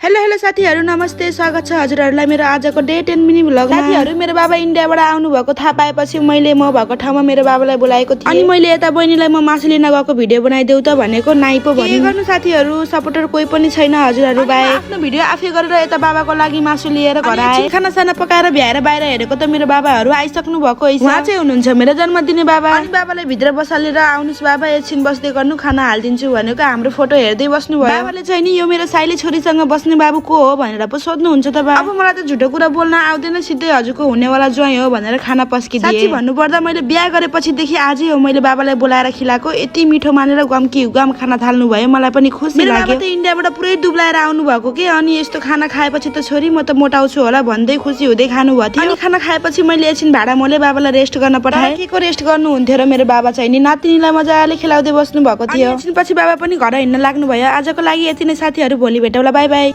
Hello hello साथीहरु नमस्ते स्वागत छ हजुरहरुलाई मेरो आजको डे 10 मिनी भ्लगमा। साथीहरु मेरो बाबा इन्डियाबाट आउनु भएको थाहा पाएपछि मैले म भएको ठाउँमा मेरो बाबालाई बोलाएको थिएँ अनि मैले यता बहिनीलाई म मासु लिन गएको भिडियो बनाइदेऊ त भनेको नाइ पो भन्नु। के गर्नु साथीहरु सपोर्टर कोही पनि छैन हजुरहरु बाहेक। आफ्नो भिडियो आफै गरेर यता बाबाको लागि मासु लिएर घर आए। खाना साना पकाएर भ्याएर बाहिर हेरेको त मेरो बाबाहरु आइसक्नु भएको हैछ। उहाँ चाहिँ हुनुहुन्छ मेरो जन्मदिने बाबा। अनि बाबालाई भित्र बसालेर आउनुस् बाबा एकछिन बस्दै गर्नु खाना हाल्दिन्छु भनेको हाम्रो फोटो हेर्दै बस्नु भयो। बाबाले चाहिँ नि यो मेरो साइली छोरीसँग बस्ने बाबु को हो भनेर पो सोध्नुहुन्छ त बा। अब मलाई त झुटो कुरा बोल्न आउँदैन सिधै हजुरको हुनेवाला ज्वाइँ हो भनेर खाना पस्किदिए। साच्चै भन्नुपर्दा मैले बिहा गरेपछि देखि आजै हो मैले बाबालाई बोलाएर खिलाएको। यति मिठो मानेर गमकी गम खाना थाल्नु भयो मलाई पनि खुसी लाग्यो। बाबा त इन्डियाबाट पुरै दुब्लाएर आउनु भएको के अनि यस्तो खाना खाएपछि त छोरी म त मोटाउँछु होला भन्दै खुसी हुँदै खानु भयो थियो। अनि खाना खाएपछि मैले एकछिन भाडा मोले बाबालाई रेस्ट गर्न पठाएँ। के को रेस्ट गर्नु हुन्थ्यो र मेरो बाबा चाहिँ नि नातिनीलाई मजाले खिलाउँदै बस्नु भएको थियो। एकछिन पछि बाबा पनि घर हिँड्न लाग्नु भयो। आजको लागि यति नै साथीहरु भोलि भेटौँला बाइ बाइ।